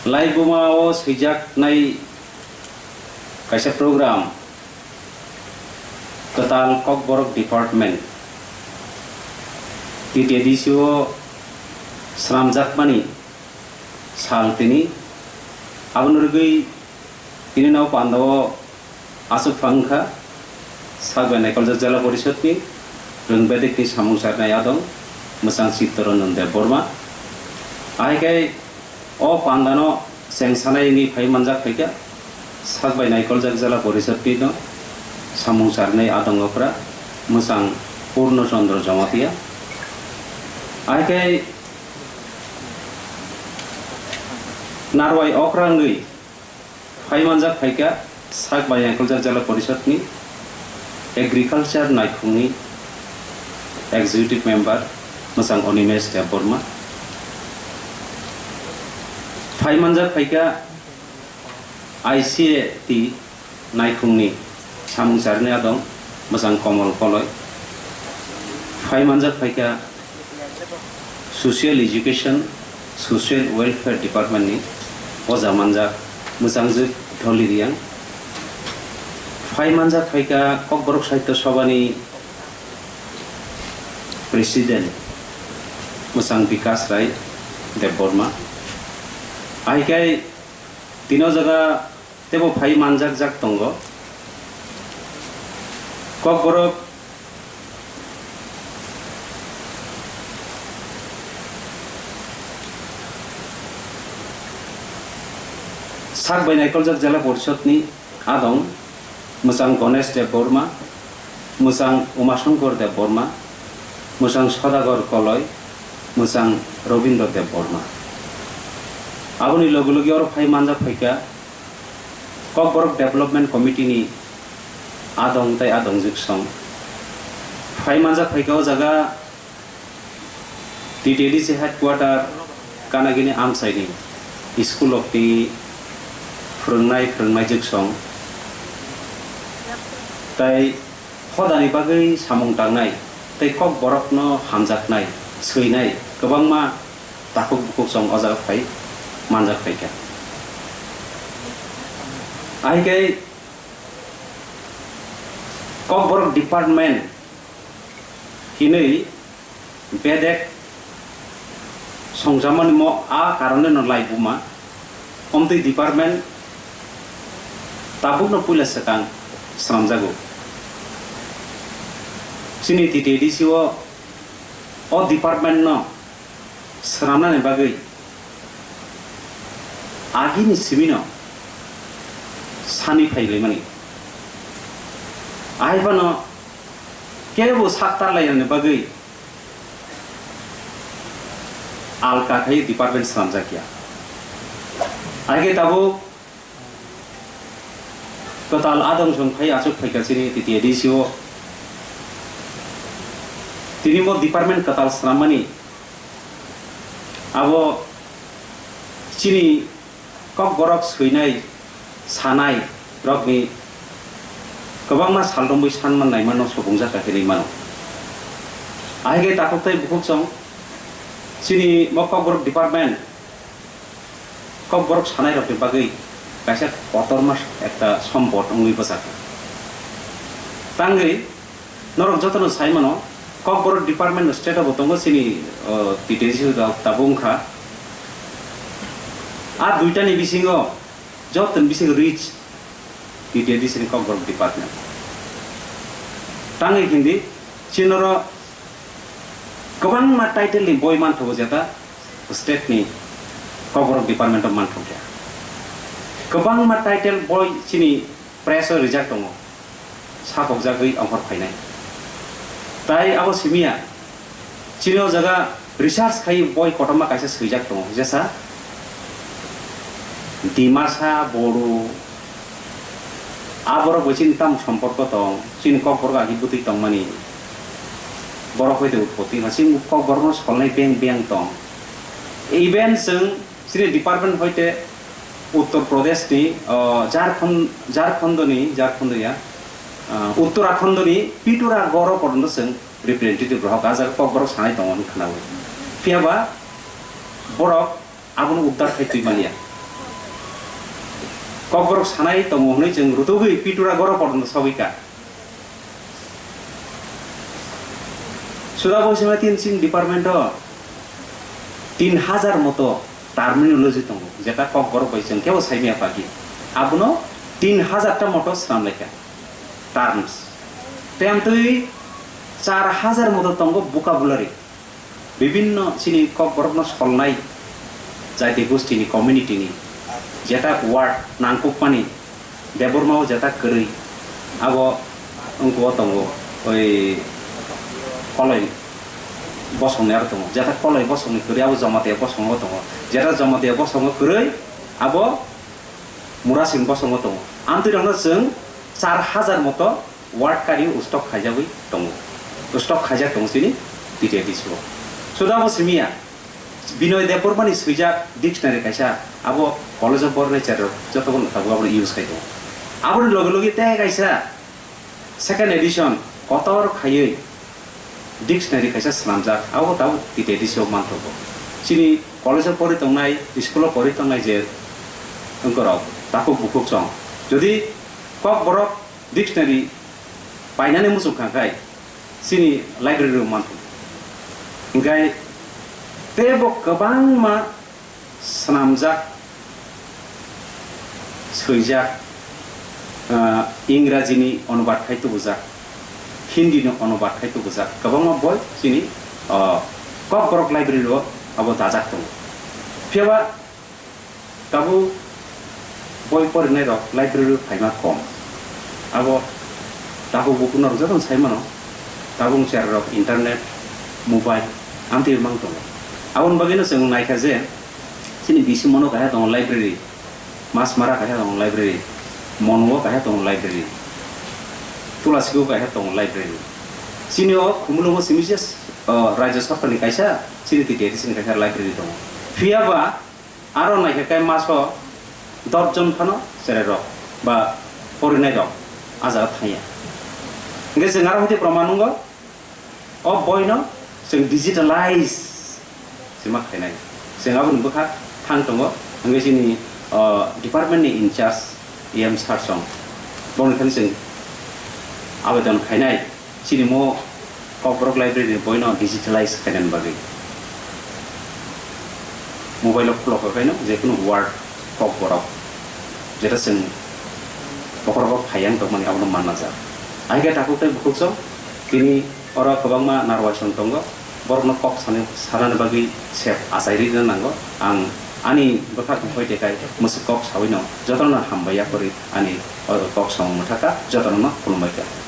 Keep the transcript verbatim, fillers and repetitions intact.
Laibuma o swijaknai kaisa program, Kwtal Kokborok Department, T T A D C o swnamjakmani sal tini. Aboni rwgwi tini no panda o aswk phang kha, sak bai naikoljak Jela Porishodni rwng bedekni samung charnai adong mwchang Chittaranjan Debbarma. Ahai khe o pandano chengsanai wngwi phai manjak phaikha, sak bai naikoljak Jela Porishodni no samung charnai adong okra mwchang Purno Chandra Jamatia. Ahai khe narwai okra wngwi phai manjak phaikha sak bai naikoljak Jela Porishodni Agriculture naikhungni Executive Member mwchang Animesh Debbarma. Phai manjak phaikha I C A T naikhungni samung charnai adong mwchang Komol Koloi. Phai manjak phaikha Social Education, Social Welfare Department ni oja manjak mwchangjwk Dholi Reang. Phai manjak phaikha Kokborok Sahitya Sabha ni President mwchang Bikas Rai Debbarma. Ahai khe tino jaga teibo phai manjak jak tongo. Kokborok sak bai naikoljak Jela Porishodni adong mwchang Ganesh Debbarma, mwchang Umashankar Debbarma, mwchang Sadagar Koloi, mwchang Rabindra Debbarma. Aboni logi logi oro phai manjak phaikha Kokborok Development Committee ni adong tei adongjwk song. Phai manjak phaikha o jaga T T A D C headquarter Kanagini amchaini school okni phwrwngnai phwrwngnaijwk song tei hodani bagwi samung tangnai tei Kokborokno hamjaknai, swinai kwbangma takhuk bukhuk song o jaga phai manjak phaikha. Ahai khe Kokborok Department hinwi bedek songjamanimo a karoneno laibuma, omtwi department tabukno puila swkang swnamjago. Chini T T A D C o, o departmentno swnamnani bagwi agini simino sani phailaimani. Ahai phano kebo sak tarlainani bagwi alka khai department swnamjakya. Ahai khe tabuk kwtal adong song khai achuk phaikha chini T T A D C o. Tini bo department kwtal swnammani abo chini Kokborok swinai, sanai rokni kwbangma sal romwi sanman naimano subungjak kha hinwi mano. Ahai khe takhuk tei bukhuk chwng chini bo Kokborok department Kokborok sanai rokni bagwi kaisa kotorma ekta sompot wngwi bwchakha. Tangwi norok jotono sai mano, Kokborok department state o bo tongo chini, o, T T A D C rok tabuk wngkha. A duitani bisingo jotoni bisingo rich T T A D C ni Kokborok department. Tangwi hindi chini oro kwbangma title ni boi manthogo jeta state ni Kokborok department o manthokya. Kwbangma title boi chini press o rijak tongo, sakokjagwi ongkhor phainai. Tai abo simiya, chini o jaga research khai boi kotorma kaisa swijak tongo, jesa Dimasa, Bodo, a borok bai chini tamo somporko tong, chini Kokborok agi bwtwi tongmani, borok hoite utpoti ha, chini Kokborokno solnai beng beng tong. Even chwng chini department hoite Uttor Pradesh ni, o, Jharkhand, Jharkhand ni, Jharkhand ya, ah, Uttarakhand ni Pithurgarh o porjonto chwng representative rohok, ah jaga Kokborok sanai tongo hwnwi khwnawi. Phiya ba borok abono uddar khai twi manya. Kokborok sanai tongo hwnwi chwng rutugwi pitura goro porjonto sogwi kha. Suda bo sima tin chini department o tin hajar moto terminology tongo, jeta Kokborok bai chwng kebo saimaya pagi. Abono tin hajar ta moto swnam laikha terms. Tei amtwi char hajar moto tongo vocabulary. Bibinno chini Kokborokno solnai jati gostini, community ni jeta word nangkukmani, Debbarma o jeta kwrwi, abo wngkho tongo, oi koloi bosongni aro tongo, jeta koloi bosongni kwrwi abo Jamatia bosongo tongo, jeta Jamatia bosongo kwrwi abo Murasing bosongo tongo. Amtwi rokno chwng char hajar moto ward kari stock khaijagwi tongo. Stock khaijak tongo chini T T A D C o. Suda bo simiya, Binoy Debbarmani swijak dictionary kaisa, abo college o pornai cherrok jotobo tabuk abono use khai tongo. Aboni loge loge tei kaisa second edition kotor khaiwi dictionary kaisa swnamjak, abo tabuk T T A D C o manthogo. Chini college o pori tongnai, school o pori tongnai je wngkorok takhuk bukhuk chong. Jodi Kokborok dictionary painani muchung kha khai chini library o manthogo. Hinkhe teibo kwbangma swnamjak, swijak, ah, Ingrajini onubad khai tubujak, Hindini onubad khai tubujak, kwbangma boi chini, ah, Kokborok library o abo dajak tongo. Phiyaba tabuk boi porinai rok library o phaima kom. Abo tabuk buku norok jotono sai mano. Tabuk cherrok internet, mobile, amtwi mang tongo. Aboni bagwino chwng naikha je, chini Bisimono kaisa tongo library, Masmara kaisa tongo library, Monuo kaisa tongo library, Tulasiko kaisa tongo library. Chini o Khumulwngo simi je, o, Rajya Sorkarni kaisa, chini T T A D C ni kaisa library tongo. Phiyaba aro naikha khe maso dot jon phano cherai rok ba porinai rok a jaga thangya. Hinkhe chwng aro hwnkhe proman wngo, o boino chwng digitalize se ma khainai. Chwng aboni bwkha thang tongo, hwnkhe chini, o, department ni in charge E M sir song, boni thani chwng abedon khainai. Chini mo Kokborok library ni boino digitalize khainani bagwi mobile o khulok khaino jekunu word Kokborok jeta chwng bokhorogo phaiya wng tongmani abono manna jak. Ahikhe takhuk tei bukhukchok tini oro kwbangma narwaichwng tongo, borokno kok sani, sanani bagwi sep achai rina nango. Ang ani bwkhak hoi tekai mwswk kok sawino jotono hambai yaphori ani o kok samung mwthaka jotono khulumbai kha.